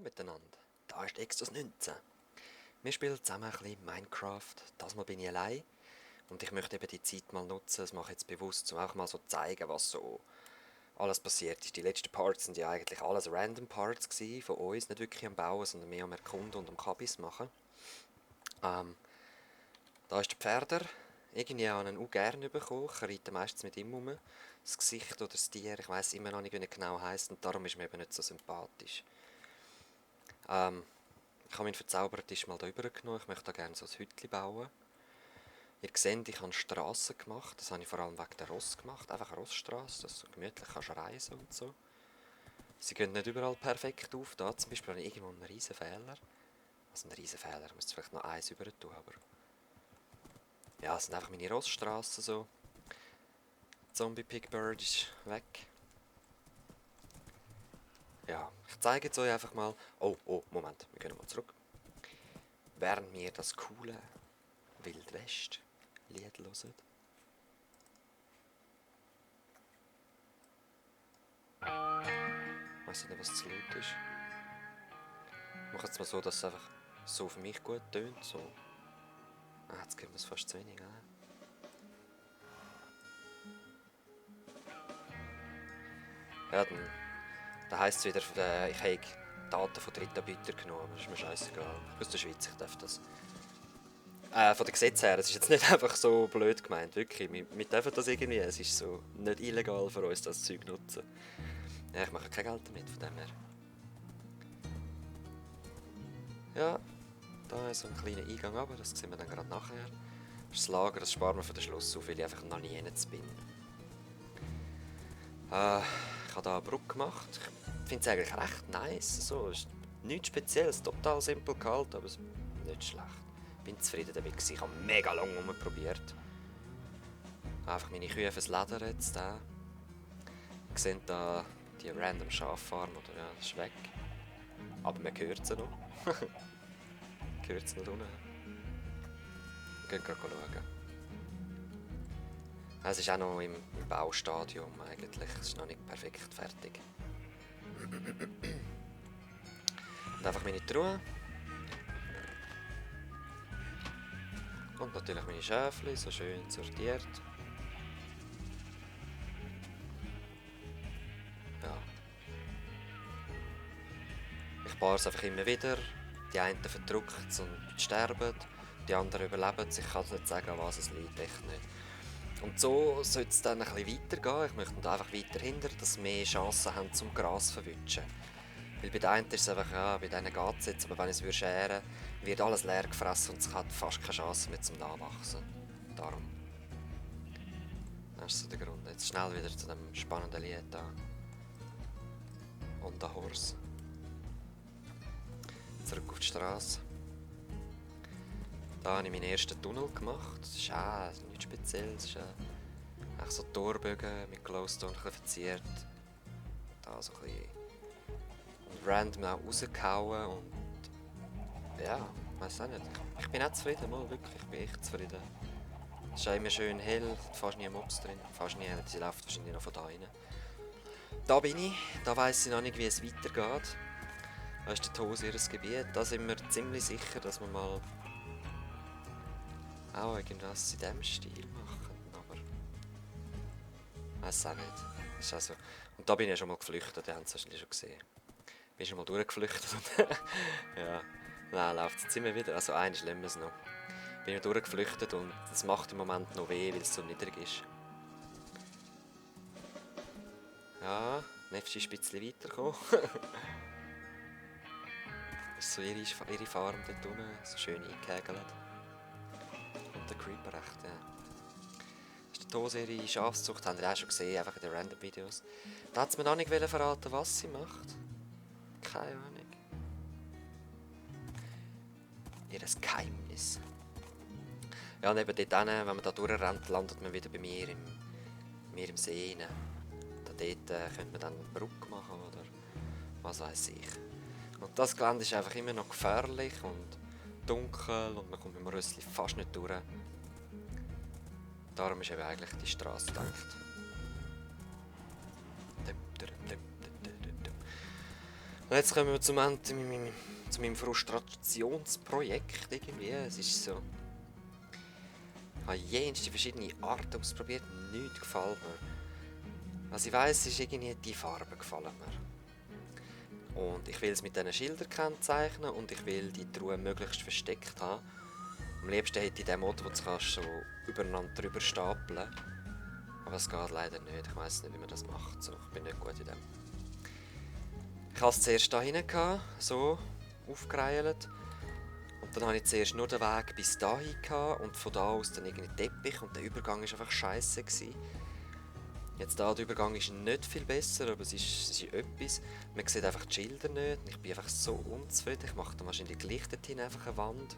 miteinander, da ist Exodus 19. Wir spielen zusammen ein bisschen Minecraft, das Mal bin ich allein und ich möchte eben die Zeit mal nutzen, das mache ich jetzt bewusst, um auch mal so zu zeigen, was so alles passiert ist. Die letzten Parts sind ja eigentlich alles Random Parts gewesen, von uns, nicht wirklich am Bauen, sondern mehr am Erkunden und am Kabis machen. Da ist der Pferder, irgendwie habe ich ihn auch gerne bekommen, ich reite meistens mit ihm rum. Das Gesicht oder das Tier, ich weiß immer noch nicht, wie er genau heisst und darum ist mir eben nicht so sympathisch. Ich habe meinen Verzaubertisch mal da rübergenommen. Ich möchte da gerne so ein Hütchen bauen. Ihr seht, ich habe Strassen gemacht. Das habe ich vor allem wegen der Ross gemacht. Einfach eine Rossstrasse, dass du gemütlich kannst reisen und so. Sie gehen nicht überall perfekt auf. Da zum Beispiel habe ich irgendwo einen riesen Fehler. Also einen riesen Fehler, ich müsste vielleicht noch eins über tun, aber... Ja, es sind einfach meine Rossstrassen so. Zombie Pigbird ist weg. Ja, ich zeige jetzt euch einfach mal... Oh, Moment, wir gehen mal zurück. Während wir das coole Wild West Lied hören. Ich weiss nicht, was zu laut ist. Ich mache jetzt mal so, dass es einfach so für mich gut tönt. So. Jetzt gibt es fast zu wenig. Ja, dann heisst es wieder, ich habe Daten von dritten Bietern genommen. Das ist mir scheißegal. Ich bin aus der Schweiz, ich darf das. Von den Gesetzen her, es ist jetzt nicht einfach so blöd gemeint, wirklich. Wir dürfen das irgendwie, es ist so nicht illegal für uns, das Zeug zu nutzen. Ja, ich mache kein Geld damit, von dem her. Ja, da ist so ein kleiner Eingang, aber das sehen wir dann gerade nachher. Das ist das Lager, das sparen wir für den Schluss auf, weil ich einfach noch nie hin bin. Ich habe hier eine Brücke gemacht. Ich finde es eigentlich recht nice. So, ist nichts Spezielles, total simpel gehalten, aber es ist nicht schlecht. Ich bin zufrieden damit. Ich habe mega lange rumprobiert. Einfach meine Kühe fürs Leder jetzt. Ihr seht da die random Schaffarm, oder ja, das ist weg. Aber man hört sie noch. Man hört sie noch unten. Wir gehen gerade schauen. Es ist auch noch im Baustadium eigentlich. Es ist noch nicht perfekt fertig. Und einfach meine Truhe. Und natürlich meine Schäfchen, so schön sortiert. Ja. Ich paare es einfach immer wieder. Die einen verdrückt und sterben, die anderen überleben es. Ich kann nicht sagen, was es liegt, echt nicht. Und so sollte es dann ein bisschen weitergehen. Ich möchte einfach weiter hinter, dass sie mehr Chancen haben zum Gras zu verwutschen. Weil bei den einen ist es einfach, ja, bei denen geht es jetzt, aber wenn ich es scheren würde, wird alles leer gefressen und es hat fast keine Chance mehr zum Nachwachsen. Darum. Das ist so der Grund. Jetzt schnell wieder zu dem spannenden Lied da. On the Horse. Zurück auf die Straße. Da habe ich meinen ersten Tunnel gemacht. Das ist auch nichts Spezielles. Das ist so Torbögen mit Glowstone verziert. Da so ein bisschen random auch rausgehauen und ja, ich weiß auch nicht. Ich bin auch zufrieden, mal wirklich, ich bin echt zufrieden. Es ist auch immer schön hell, fast nie Mobs drin, fast nie, sie läuft wahrscheinlich noch von da rein. Da bin ich, da weiss ich noch nicht, wie es weitergeht. Da ist der Tose ihres Gebiet, da sind wir ziemlich sicher, dass wir mal auch irgendwas in diesem Stil machen, aber ich weiss auch nicht. Das ist also... Und da bin ich ja schon mal geflüchtet, ihr habt es wahrscheinlich schon gesehen. Bin schon mal durchgeflüchtet und ja, nein, läuft es jetzt immer wieder. Also eines lassen wir es noch. Bin ich durchgeflüchtet und es macht im Moment noch weh, weil es so niedrig ist. Ja, Nefschi ist ein bisschen weitergekommen. Das ist so ihre Farm dort unten, so schön eingehägelt. Und der Creeper recht, ja. Das ist die Tose, ihre Schafszucht, habt ihr auch schon gesehen, einfach in den Random-Videos. Da hat sie mir noch nicht verraten, was sie macht. Keine Ahnung. Ihres Geheimnis. Ja, und eben dort hin, wenn man da durchrennt, landet man wieder bei mir im See rein. Da dort könnte man dann eine Brücke machen oder was weiß ich. Und das Gelände ist einfach immer noch gefährlich und dunkel und man kommt mit dem Rössli fast nicht durch. Darum ist eben eigentlich die Straße gedacht. Und jetzt kommen wir zum Ende zu meinem Frustrationsprojekt irgendwie. Es ist so. Ich habe jenste verschiedene Arten ausprobiert, nichts gefällt mir. Was ich weiss, ist irgendwie die Farbe gefallen mir. Und ich will es mit diesen Schildern kennzeichnen und ich will die Truhe möglichst versteckt haben. Am liebsten hätte ich den Mod, wo du kannst so übereinander drüber stapeln. Aber es geht leider nicht. Ich weiss nicht, wie man das macht. So, ich bin nicht gut in dem. Ich hatte es zuerst hier hinten, so aufgereilt. Und dann hatte ich zuerst nur den Weg bis dahin und von da aus dann irgendwie Teppich und der Übergang war einfach scheiße. Jetzt da, der Übergang ist nicht viel besser, aber es ist etwas. Man sieht einfach die Schilder nicht und ich bin einfach so unzufrieden. Ich mache dann wahrscheinlich gleich dorthin einfach eine Wand.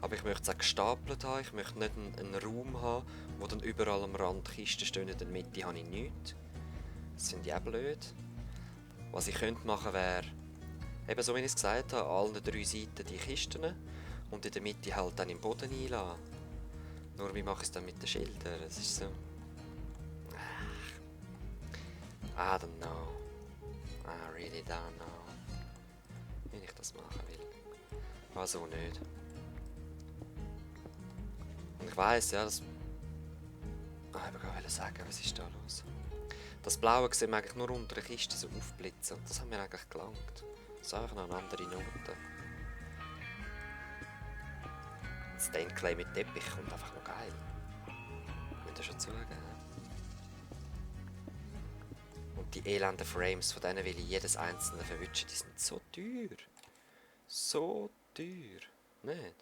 Aber ich möchte es auch gestapelt haben, ich möchte nicht einen Raum haben, wo dann überall am Rand Kisten stehen, in der Mitte habe ich nichts. Das finde ich auch blöd. Was ich könnte machen wäre, eben so wie ich es gesagt habe, an allen 3 Seiten die Kisten und in der Mitte halt dann im Boden einlassen. Nur wie mache ich es dann mit den Schildern? Es ist so... I don't know. I really don't know. Wie ich das machen will. Also nicht. Und ich weiss, ja, das... ich wollte sagen, was ist da los? Das Blaue sehen wir eigentlich nur unter der Kiste so aufblitzen. Und das hat mir eigentlich gelangt. Das ist einfach noch eine andere Note. Das Stainklay mit Teppich kommt einfach noch geil. Ich muss das schon zugeben. Und die elenden Frames, von denen will ich jedes einzelne verwischen. Die sind so teuer. So teuer. Nicht?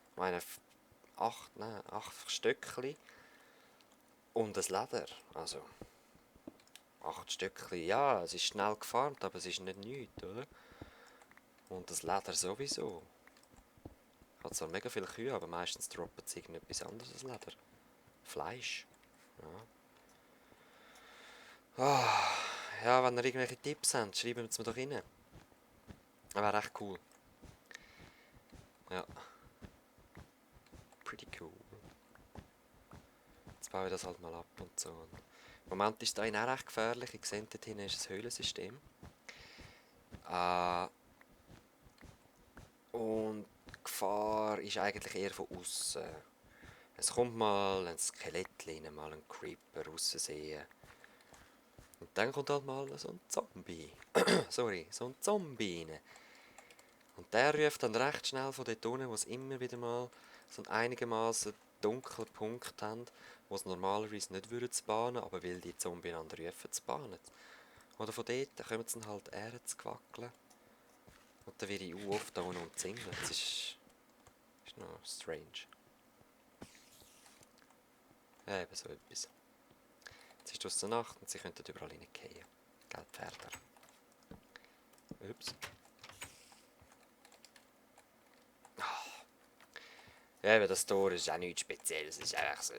Ich meine, 8 Stöckchen und ein Leder. Also 8 Stöckchen, ja, es ist schnell gefarmt, aber es ist nicht nichts, oder? Und das Leder sowieso. Ich habe zwar mega viele Kühe, aber meistens droppen sie irgendetwas anderes als Leder. Fleisch. Ja. Ja, wenn ihr irgendwelche Tipps habt, schreibt es mir doch rein. Das wäre echt cool. Ja. Pretty cool. Jetzt baue ich das halt mal ab und so. Im Moment ist es auch recht gefährlich. Ich sehe, dort hinten ist ein Höhlensystem. Und die Gefahr ist eigentlich eher von außen. Es kommt mal ein Skelett rein, mal ein Creeper raussehen. Und dann kommt halt mal so ein Zombie. Sorry, so ein Zombie rein. Und der ruft dann recht schnell von dort unten, wo es immer wieder mal so einen einigermaßen dunklen Punkt haben, wo es normalerweise nicht würden zu bahnen, aber weil die Zombie einander rufen, zu bahnen. Oder von dort kommen sie dann halt eher zu quackeln. Und dann werde ich auch oft da unten umzingelt. Das ist noch strange. Ja, eben so etwas. Es ist aus der Nacht und sie könnten überall reingehen. Gell, Pferde. Ups. Ja, eben das Tor ist auch nichts Spezielles. Es ist einfach so...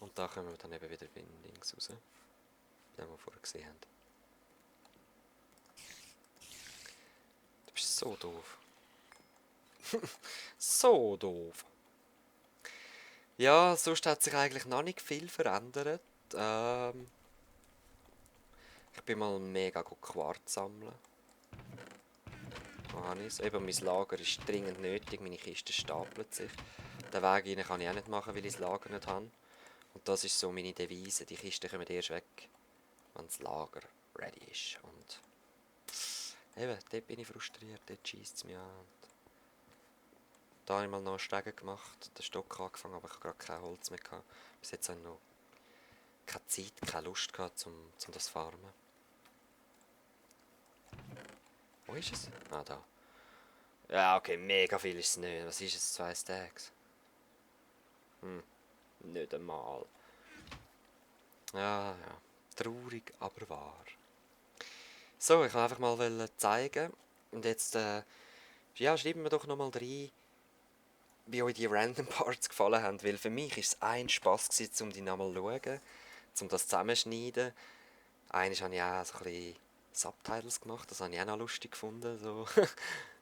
Und da kommen wir dann eben wieder bei den Dings raus. Den wir vorher gesehen haben. Du bist so doof. So doof. Ja, sonst hat sich eigentlich noch nicht viel verändert. Ich bin mal mega gut Quarz sammeln. Eben, mein Lager ist dringend nötig, meine Kiste stapelt sich. Den Weg rein kann ich auch nicht machen, weil ich das Lager nicht habe. Und das ist so meine Devise, die Kisten kommen erst weg, wenn das Lager ready ist. Und eben, dort bin ich frustriert, dort scheisst es mich an. Da habe ich mal noch einen Stegen gemacht, den Stock angefangen, aber ich habe gerade kein Holz mehr gehabt. Bis jetzt habe ich noch keine Zeit, keine Lust gehabt, um das zu farmen. Wo ist es? Ah, da. Ja, okay, mega viel ist es nicht. Was ist es? 2 Stacks? Nicht einmal. Ja. Traurig, aber wahr. So, ich wollte einfach mal zeigen. Und jetzt, ja, schreibt mir doch nochmal rein, wie euch die Random Parts gefallen haben. Weil für mich war es ein Spass gewesen, um die nochmal zu schauen, um das zusammenschneiden. Einmal habe ich auch so ein bisschen Subtitles gemacht, das habe ich auch noch lustig gefunden. So.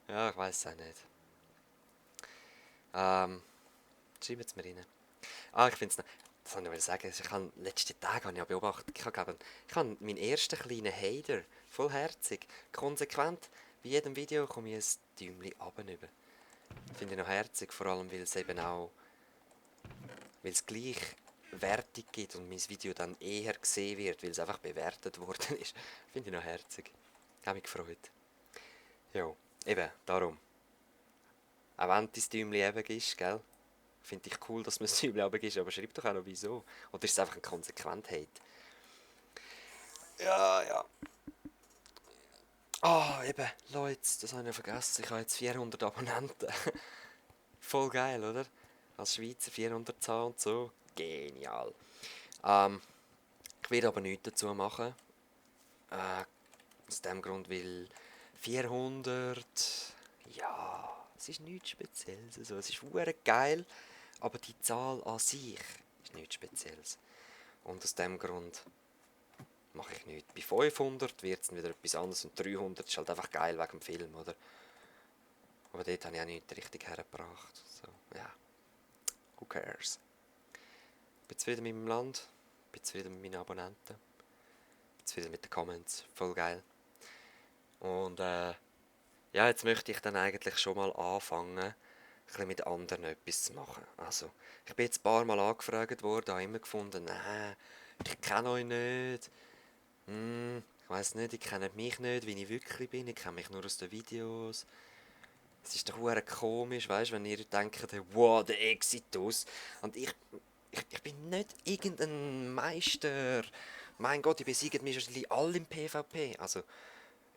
Ja, ich weiß es auch nicht. Schreibt es mir rein. Ich finde es noch. das wollte ich mal sagen. Ich habe letzten Tage habe ich ja beobachtet, ich habe meinen ersten kleinen Hater, vollherzig, konsequent, bei jedem Video komme ich ein Däumchen runter. Finde ich noch herzig, vor allem weil es eben auch, weil es gleich Wertung gibt und mein Video dann eher gesehen wird, weil es einfach bewertet worden ist. Finde ich noch herzig. Habe mich gefreut. Ja, eben, darum. Auch wenn du dein Däumchen eben gibst, gell? Finde ich cool, dass man das Däumchen runtergibst, aber schreib doch auch noch wieso. Oder ist es einfach ein konsequent Hate? Ja, ja. Ah, eben, Leute, das habe ich noch vergessen. Ich habe jetzt 400 Abonnenten. Voll geil, oder? Als Schweizer 400 zu haben und so. Genial. Ähm, ich werde aber nichts dazu machen. Aus dem Grund, weil 400, ja, es ist nichts Spezielles. Also, es ist verdammt geil, aber die Zahl an sich ist nichts Spezielles. Und aus dem Grund mache ich nichts. Bei 500 wird es dann wieder etwas anderes und 300 ist halt einfach geil wegen dem Film, oder? Aber dort habe ich auch nichts richtig hergebracht. So, ja, who cares? Ich bin zufrieden mit meinem Land, bin zufrieden mit meinen Abonnenten, bin zufrieden mit den Comments, voll geil. Und ja, jetzt möchte ich dann eigentlich schon mal anfangen, ein bisschen mit anderen etwas zu machen. Also, ich bin jetzt ein paar Mal angefragt worden, habe immer gefunden, nein, ich kenne euch nicht. Ich weiss nicht, ich kenne mich nicht, wie ich wirklich bin, ich kenne mich nur aus den Videos. Es ist doch verdammt komisch, weißt du, wenn ihr denkt, hey, wow, der Exitus. Und ich bin nicht irgendein Meister. Mein Gott, ich besiege mich wahrscheinlich alle im PvP. Also,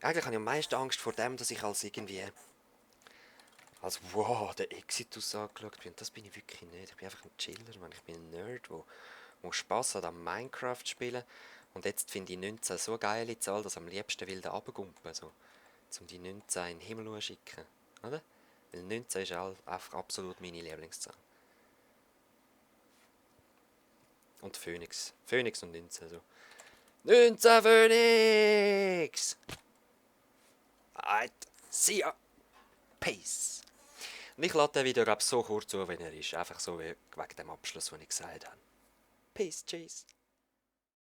eigentlich habe ich am meisten Angst vor dem, dass ich als irgendwie, als wow, der Exitus angeschaut bin. Und das bin ich wirklich nicht. Ich bin einfach ein Chiller, man. Ich bin ein Nerd, der Spass hat am Minecraft spielen. Und jetzt finde ich 19 so eine geile Zahl, dass am liebsten will der runtergumpen, so. Um die 19 in den Himmel zu schicken. Oder? Weil 19 ist einfach absolut meine Lieblingszahl. Und Phoenix. Phoenix und 19, so. 19 Phoenix! Alright, see ya! Peace! Und ich lade den Video, glaube ich, so kurz zu, wenn er ist. Einfach so wegen dem Abschluss, den ich gesagt habe. Peace, tschüss!